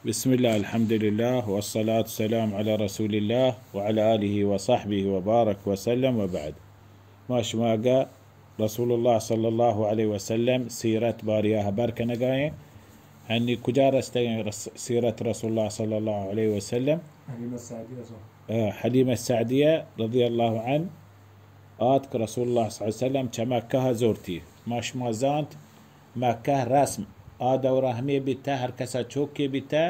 بسم الله، الحمد لله، والصلاة والسلام على رسول الله وعلى آله وصحبه وبارك وسلم وبعد. ما شما گا رسول الله صلى الله عليه وسلم سیرت باریا خبر کنگائیں. ہنی کجا رستگیں رس-، سیرت رسول الله صلى الله عليه وسلم؟ حلیمہ سعدیہ، آ، حلیمہ سعدیہ رضی اللہ عنہ آتک رسول الله صلى الله عليه وسلم چہ مکہ زورتی. ما شما زانت مکہ رسم آ دورہ ہمے بیتہ، ہر کسا چوکے بیتہ،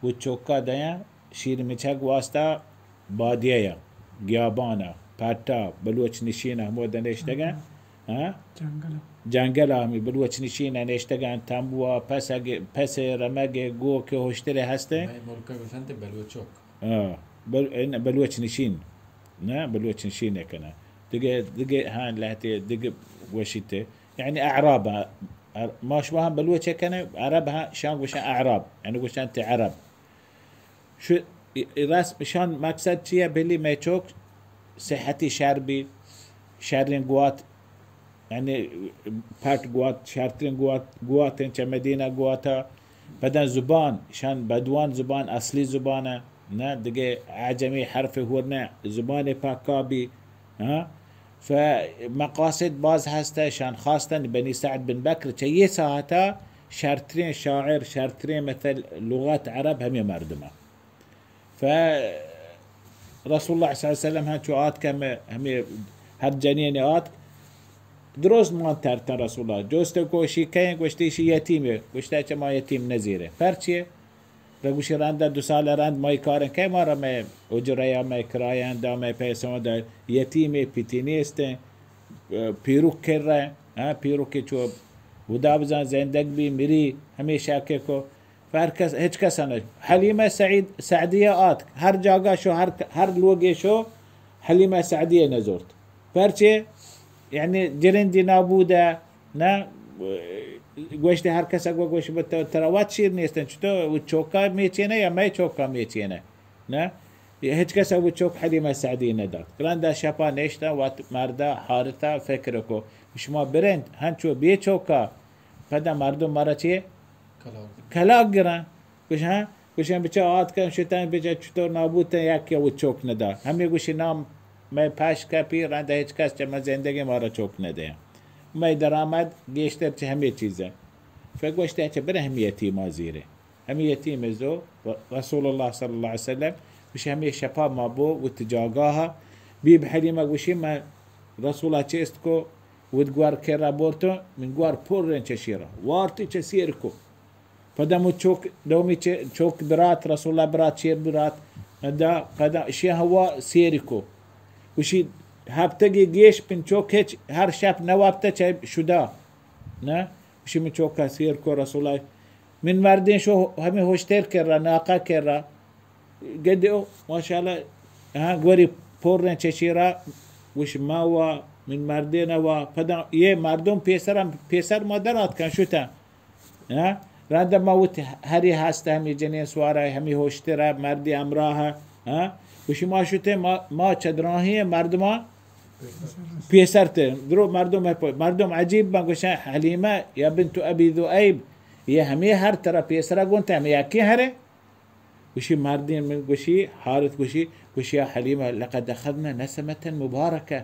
و چوکا دیاں شیر مچگ واسطہ بادیہ یا گیابانا، پٹا، بلوچ نشین ہمود نشتگاں. ہاں؟ جنگل. جنگل ہمیں بلوچ نشین نشتگاں، تمبوا، پسگ، پس رمگ، گو کہ ہوشترے ہستیں. مئے ملک گوشنت بلوچک. ہاں، بل-، ان بلوچ نشین. نہ، بلوچ نشین کنہ. دگہ، دگہ، ہاں، لہتے دگہ گوشیت. یعنی اعراب، ما شما ہم بلوچ کنہ، عرب ہاں، شان گوشن اعراب، یعنی گوشن تے عرب. شو، رسم شان مقصد چیہ؟ بلی مئے چوک صحتی شر بی، شرین گوات، یعنی پٹ گوات، شرترین گوات، گواتیں چہ مدینہ گواتا. پدا زبان، شان بدوان زبان، اصلی زبانہ، نہ دگہ عجمی حرف ہور نہ، زبان پاکا بی. ہاں؟ فمقاصد باز ہستہ، شان خواستن بنی سعد بن بکر چہ یہ ساعتا شرترین شاعر، شرترین مثل لغت عرب ہمیں مردمہ. ف رسول اللہ صلی اللہ علیہ وسلم ہنچو آتک، ہمے، ہمے ہر جنین آتک، درست مان ترتن رسول اللہ. جوست کو شی کئیں؟ گوشتی شی یتیمے. گوشتا چہ ما یتیم نزیرے. پرچے؟ گوشی رندا دو سال رند مائی کارن کئے مارا مئے اجرہ یا مئے کرایہ دا مئے پیسہ دا یتیمے، پتی نیستیں، پیروک کر رہے، ہاں، پیروک چو ہدا بزان زندگ بی مری ہمیشہ کے کو. پر کس، ہچ کس نہ. حلیمہ سعید، سعدیہ آتک، ہر جاگہ شو، ہر، ہر لوگے شو، حلیمہ سعدیہ نزورت. پرچے؟ یعنی جرندی نابودہ، نہ، گوشت ہر کس گو گوش بت ترا وت شیر نیستن، چطور و چوکا میچینہ یا مئے چوکا میچینہ؟ نہ، یہ ہچ کس و چوک حلیمہ سعدی ندات. گراندا شپا نشتا، وت مردا حارثا فکر کو، شما برند، ہنچو بے چوکا، پدا مردم مارا چے؟ کلاگ. کلاگ گرن. گوش ہاں، گوش ہاں بچا آتکن شتن، بچا چطور نابودتن، یک یا و چوک ندا. ہمیں گوشی نام مئے پش کپی، رند ہچ کس چہ من زندگی مارا چوک ندے. مئے درآمد گیشتر چہ ہمیں چیزیں. فہ گوشتے چہ برے ہمیں یتیما زیرے. ہمیں یتیم زو رسول اللہ صلی اللہ علیہ وسلم گوش ہمیں شپا ما بو وت جاگاہا. بی بی حلیمہ گوشی من رسولا چیست کو، وت گوار کرا بورتو، من گوار پرن چہ شیرا وارتی چہ سیر کو. پدا مو چوک، دومی چ-، چوک برات، رسول اللہ برات، شیر برات، دا پدا اشی ہوا سیر کو. گوشی ہفتگی گیش پن چوک ہچ ہر شپ نوابتا چہ شدا. نہ؟ گوشی من چوکا سیر کو رسول اللہ. من مردین شو ہمیں ہوشتر کرا، ناقہ کرا. گدے او، ماشاءاللہ، ہاں، گوری پرن چہ شیرا، گوش ما وا، من مردین وا، پدا یہ مردم پیسر ہم، پیسر ما در آتکن شتن. ہاں؟ رند ما وت ہری ہست ہمی جنین سوارا، ہمی ہوشترا، مردی ہمراہ، ہاں؟ گوشی ما شتیں، ما، ما چہ دراہیں مردما پیسر تے، درو مردم ہے پو-، مردم عجیب بن، گوشن حلیمہ یا بنت ابی ذؤیب، یہ ہمیں ہر طرح پیسرا گونتے، ہمیں یکی ہرے؟ گوشی مردین من گوشی، حارث گوشی، گوشی یا حلیمہ لقد اخذنا نسمة مبارکة.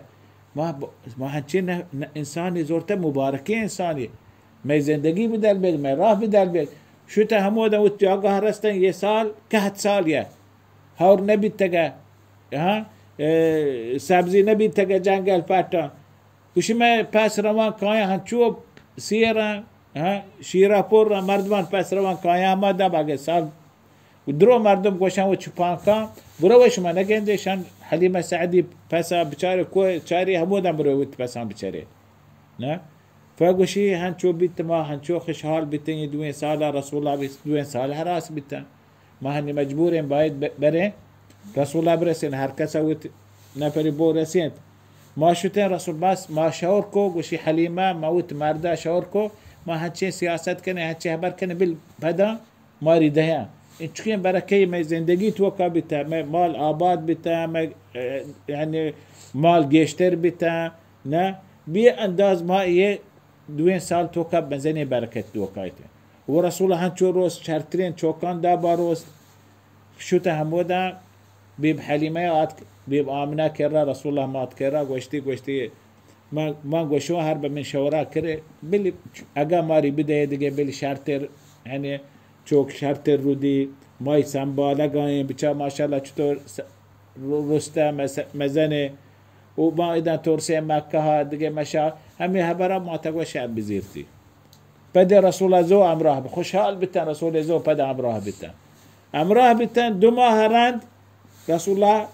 ما ب-، ما ہنچین نہ، نہ انسانی زورتہ، مبارکیں انسانی. مئے زندگی بدل بیگ، مئے راہ بدل بیگ. شتہ ہمودا وت جاگہ رستن، یہ سال، کہت سال یہ. ہور نہ بیتگہ، ہاں، اے، سبزی نہ بیتگہ جنگل پٹا. گوشی مئے پس روان کایاں ہنچو سیرن، ہاں، شیرا پرن، مردمان پس روان کایاں ہما دب اگہ سال. درو مردم گوشن و چپانکان، برو و شما نگندے شان حلیمہ سعدی پسا بچارے کو چاری ہمودن برو وت پسان بچارے. نہ؟ فگوشی ہنچو بیت ما ہنچو خوشحال بیتیں یہ دوئیں سالا رسول اللہ بیت دوئیں سال ہراس بیتن. ما ہنی مجبوریں باید ب-، بریں رسول اللہ برسین، ہر کس وت نفری بو رسینت. ما شتیں رسول بس ما شور کو، گوشی حلیمہ، ما وت مردا شور کو، ما ہنچیں سیاست کنیں، ہنچیں حبر کنیں، بل پدا ماری دہیاں. انچکیں برکے مئے زندگی توکا بیتا، مئے مال آباد بیتا، مئے، اے، یعنی مال گیشتر بیتا، نہ؟ بے انداز ما یہ دوئیں سال توکا مزنیں برکت توکا ایتیں. و رسول اللہ ہنچو روست، شرترین چوکان دا با روست، شت ہمودا بیب حلیمہ آتک، بیب آمنہ کرا، رسول اللہ مات کرا، گوشتی، گوشتی، من، من گوشو ہر بہ من شورا کرے، بلی اگا ماری بدے دگہ، بلی شرتر، یعنی چوک شرتر رودی، مائی سنبالگائیں، بچا ماشاءاللہ چطور س-، رو-، رستہ مز-، مزنے، و ما ادا ترسے مکہ ءَ دگہ مشا، ہمے حبرا ما تگو شب بزیرتی۔ پد رسول اللہ زو ہمراہ بہ، خوشحال بیتن، رسول زو پد ہمراہ بیتن۔ ہمراہ بیتن، دو ماہ رند رسول اللہ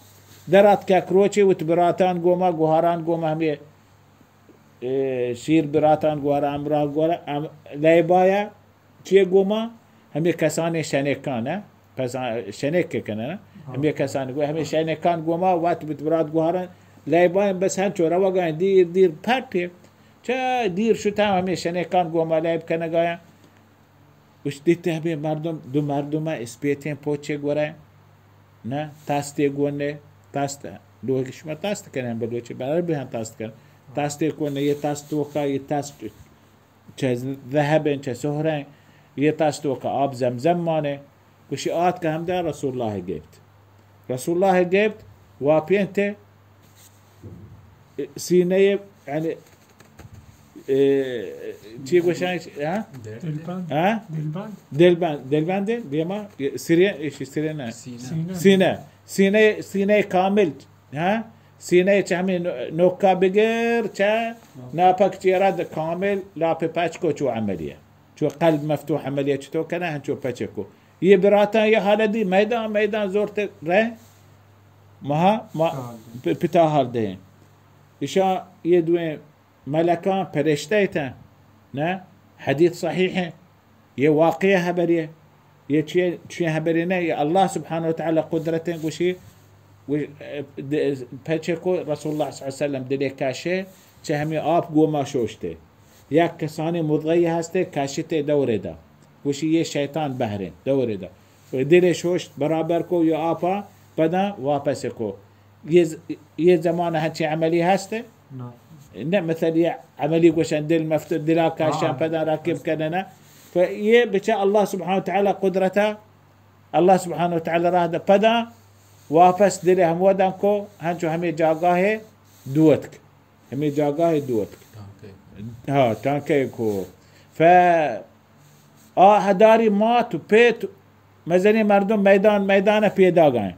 درات کہ یک روچے وت براتان گوما، گوہاران گوما، ہمے، اے، شیر براتان گوہاران ہمراہ گوہاران، ہم-، لیبایا چیے گوما، ہمے کسانیں شنکان، نا؟ کسان-، شنک کہ کنن، نا؟ ہمے کسان گو-، ہمے شنکان گوما وت بت برات گوہاران لیباین، بس ہنچو روگائیں، دیر، دیر پٹے۔ چہ دیر شتاں ہمے شنکان گوما لیب کنگایاں۔ گوشت، دیتے ہمے مردم، دو مردم اسپیتیں پوچے گورے، نہ، تاستے گونے، تاست، لوگ شما تاست کنن بلوچی، بلے بہ ہم تاست کن۔ تاستے گونے، یہ تاست توکا، یہ تاست چہ ذہب ایں، چہ سہر ایں، یہ تاست توکا آپ زمزم مانے۔ گوشی، آتکہ ہمدا رسول اللہ گپت۔ رسول اللہ گپت، واپینتے، سینہ، یعنی، اے، چی گوشن، ہاں؟ دلبند۔ ہاں؟ دلبند۔ دلبند، دلبند دیما، سرین، ایشی سرین نہ۔ سینہ۔ سینہ۔ سینہ، سینہ، سینہ کامل، ہاں؟ سینہ چہ ہمے نو-، نوکا بگر، چہ ناپک چیرا د-، کامل لاپ پچ کو چو عملیہ۔ چو قلب مفتوح عملیہ چطور کنہ، ہنچو پچ کو۔ یہ براتاں یہ حالت دی، میدان، میدان زورت رہ، مہا، ما، پ-، پتا حال دیں۔ اشاں یہ دوئیں ملکاں پرشتہ اتاں، نہ؟ حدیث صحیح ہیں۔ یہ واقعی حبری ہے۔ یہ چی، چی حبری نہ، یہ اللہ سبحانہ و تعالی قدرت ہیں، گوشی، گوش-، د-، پچے کو رسول اللہ صلی اللہ علیہ وسلم دلے کاشے، چہ ہمیں آپ گوما شوشتے۔ یک کسانی مضغی ہستے، کاشتے دورے دا۔ گوشی، یہ شیطان بہریں، دورے دا۔ دلے شوشت برابر کو، یہ آپا پدا واپس کو۔ یہ ز-، یہ زمانہ ہنچیں عملی ہست؟ نہ۔ نہ، مثل یہ عملی گوشن دل مفت-، دلا کاشان ہاں۔ پدا راکب کننا۔ تو یہ بچہ اللہ سبحانہ و تعالی قدرتا، اللہ سبحانہ و تعالی راہ دا پدا واپس دل ہمودان کو، ہنچو ہمیں جاگاہ دوتک۔ ہمیں جاگاہ دوتک۔ ٹانکے۔ ہاں، ٹانکے کو۔ ف آ ہداری مات و پیت، مزنیں مردم میدان، میدان پیداگائیں۔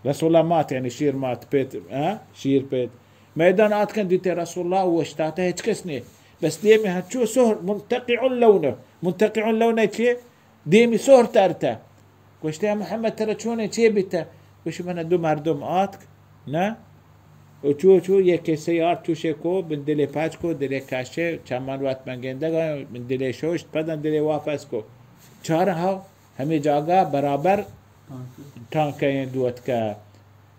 رسول اللہ مات، یعنی شیر مات، پیت، ہاں؟ شیر پیت۔ میدان آتکن دیتے رسول اللہ اوشتاتا، ہچ کس نے۔ بس دیمی ہنچو سہر، منتقع لونه، منتقع لونه چیے؟ دیمی سہر ترتا۔ گوشتے، اے محمد، ترا چونیں، چے بیتہ؟ گوشی، من دو مردم آتک، نہ؟ و چو چو یہ قصہ یار چوشے کو، من دلے پچ کو، دلے کشے، چمان وت من گندگا، من دلے شوشت، پدا دلے واپس کو۔ چارا ہاو، ہمیں جاگہ برابر ٹانکہ دوتکہ۔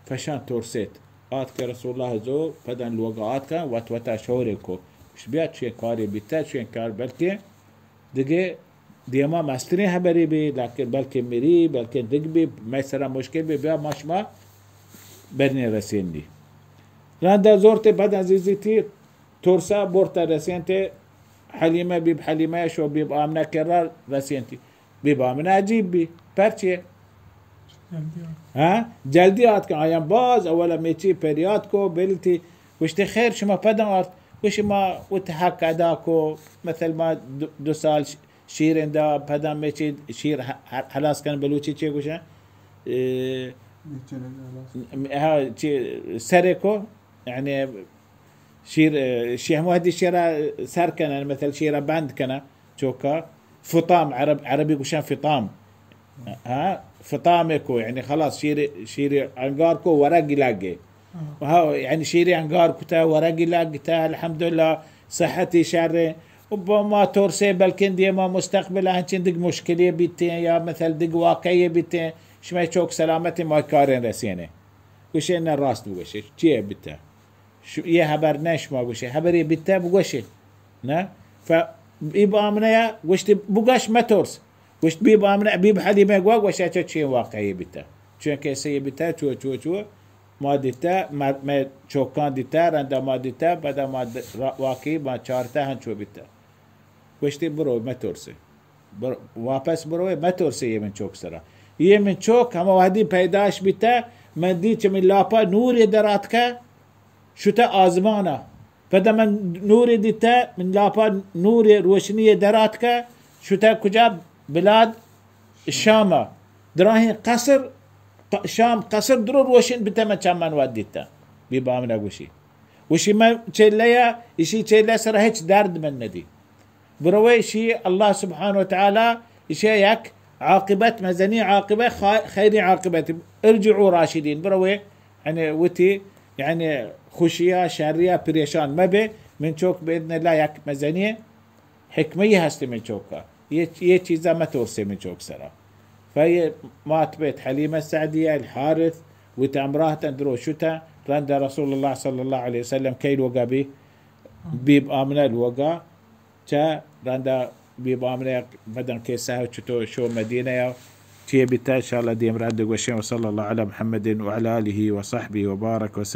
فشان ترسیت۔ آتکہ رسول اللہ زو، پدا لوگا آتکہ، وت وتا شورے کو۔ گوشت، بیا چویں کارے بیتہ، چویں کار بلکہ دگہ دیما مستریں حبرے بی، لکہ بلکہ مری، بلکہ دگ بی، مئے سرا مشکل بی، بیا ما شما برنیں رسینی۔ رندا زورتے پدا زیزیتی، ترسا برتا رسینتے، حلیمہ، بیب حلیمہ شو بیب آمنہ کرا رسینتی۔ بیب آمنہ عجیب بی، پرچے؟ جلدی آ۔ ہاں؟ جلدی آتکہ آیاں باز اولا میچی پریات کو، بلتی، گوشتے، خیر شما پدا آرت؟ گوشی، ما وت حق ادا کو، مثل ما دو، دو سال ش-، شیر اندا، پدا میچی شیر ہ-، ہ-، ہلاس کن، بلوچی چے گوشن؟ اے، ہاں، چی سرے کو، یعنی شیر، شی ہمو حدی شیرا سر کنن، مثل شیرا بند کنن، چوکا فطام، عرب، عربی گوشن فطام۔ ہاں، فطام کو، یعنی خلاص شیر، شیر انگار کو ورگی لگے۔ ہاں، یعنی شیر انگار کتا ورگی لگتا، الحمدللہ صحتی شر۔ و با ما ترسے بلکن دیما مستقبل ہنچین دگ مشکلی بیتیں یا مثل دگ واقعی بیتیں، شما چوک سلامت ما کاریں رسینے۔ گوشے نہ راست بگوشے، چیے بیتہ؟ ش-، یہ حبر نہ شما گوشے، حبرے بیتہ بگوشے۔ نہ؟ ف-، بیب آمنہ یا گوشت بگوش مترس۔ گوشت بیب آمنہ، بیب حلیمہ گوا گوشت اچھا چین واقعی بیتہ۔ چون کیسے یہ بیتہ، چو، چو، چو، ما دیتہ، ما، ما چوکان دیتہ، رندا ما دیتہ، پدا ما د-، را-، واقعی ما چارتہ ہنچو بیتہ۔ گوشتی برو مترسے۔ بر-، واپس بروئے، مترسے یہ من چوک سرا. یہ من چوک ہما وحدی پیداش بیتا، من دی چہ من لاپا نورے دراتکا، شتا آزمانا. پدا من نورے دیتا، من لاپا نورے روشنی دراتکا، شتا کجا؟ بلاد شاما. دراہیں قصر، ق-، شام قصر درو روشن بیتا، من چمان واد دیتا. بی بامنا گوشی. گوشی من چیلیا، اشی چیلیا سرا ہچ درد من ندی. بروئے، اشی اللہ سبحانہ و تعالی اشی یک عاقبت، مزنی عاقبت، خا-، خیری عاقبت. ارجعوا راشدین، بروئے، یعنی وتی، یعنی خوشیا، شریا پریشان مبے. من چوک باذن اللہ یک مزنی حکمہ ہست من چوکا. یہ، یہ چیزا مترسے من چوک سرا. فی مات بیت حلیمہ سعدیہ، الحارث، وتی ہمراہ تن درو شتا، رند رسول اللہ صلی اللہ علیہ وسلم کئی لوگا بی؟ بیب آمنہ لوگا. چہ رندا بیب آمنہ یک مدن قصہ چتو شو مدینہ یا چیے بیتا، انشاءاللہ دیم رند گوشیں. وصلی اللہ علی محمد وعلی آلہ وصحبہ وبارک وسلم.